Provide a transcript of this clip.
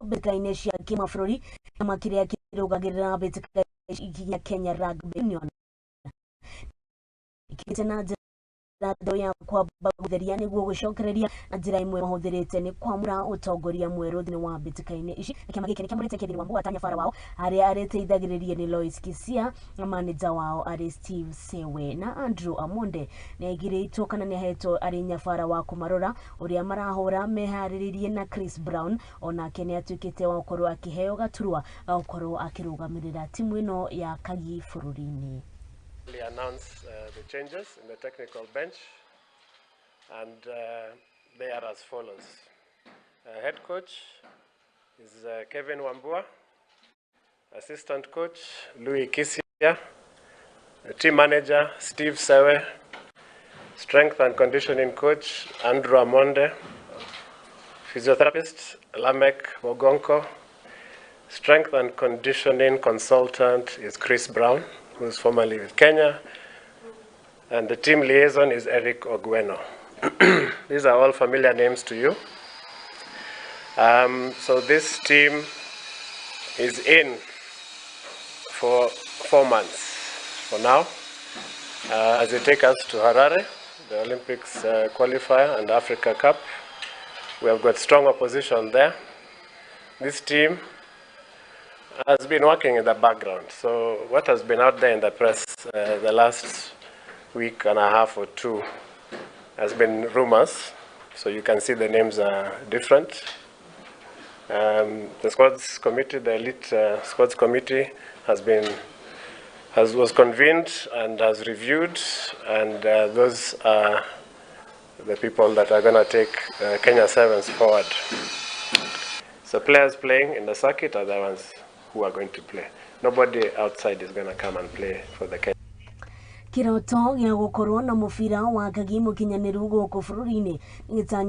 Mbĩtĩka-inĩ cia kĩmabũrũri, kĩama kĩrĩa kĩrũgagĩrĩra mbĩtĩka gĩa Kenya Rugby Union kĩte na njĩra njerũ ya kwamba gũtheria nĩguo gũcokereria, na njĩra ĩmwe mahũthĩrĩte nĩ kwamũra ũtongoria mwerũ thĩinĩ wa mbĩtĩka-inĩ ici. Kĩama gĩkĩ nĩ kĩamũrĩte Kevin Wambua ta nyabara wao, harĩa arĩteithagĩrĩrio nĩ Lois Kisia, na manager wao arĩ Steve Sewe, na Andrew Amonde nĩ aigĩrĩtwo kana nĩ ahetwo arĩ nyabara wa kũmarora ũrĩa marahũra meharĩrĩirie, na Chris Brown onake nĩ atuĩkĩte wa gũkorwo akĩheo gaturwa ga gũkorwo akĩrũgamĩrĩra timu ĩno ya Kagi bũrũri-inĩ. Announce the changes in the technical bench, and they are as follows. Head coach is Kevin Wambua, assistant coach Louis Kisia, the team manager Steve Sewe, strength and conditioning coach Andrew Amonde, physiotherapist Lamek Bogonko, strength and conditioning consultant is Chris Brown, who is formerly with Kenya, and the team liaison is Eric Ogweno. These are all familiar names to you. So this team is in for 4 months for now, as they take us to Harare, the Olympics qualifier and Africa Cup. We have got strong opposition there. This team has been working in the background. So what has been out there in the press the last week and a half or two has been rumors. So you can see the names are different. The squads committee, the elite squads committee, has been has was convened and has reviewed, and those are the people that are going to take Kenya Sevens forward. So players playing in the circuit are the ones who are going to play. Nobody outside is going to come and play for the Kenya. Kĩroto gĩa gũkorwo na mũbira wa kagi mũkinyanĩru gũkũ bũrũri-inĩ nĩ gĩtanyĩtwo.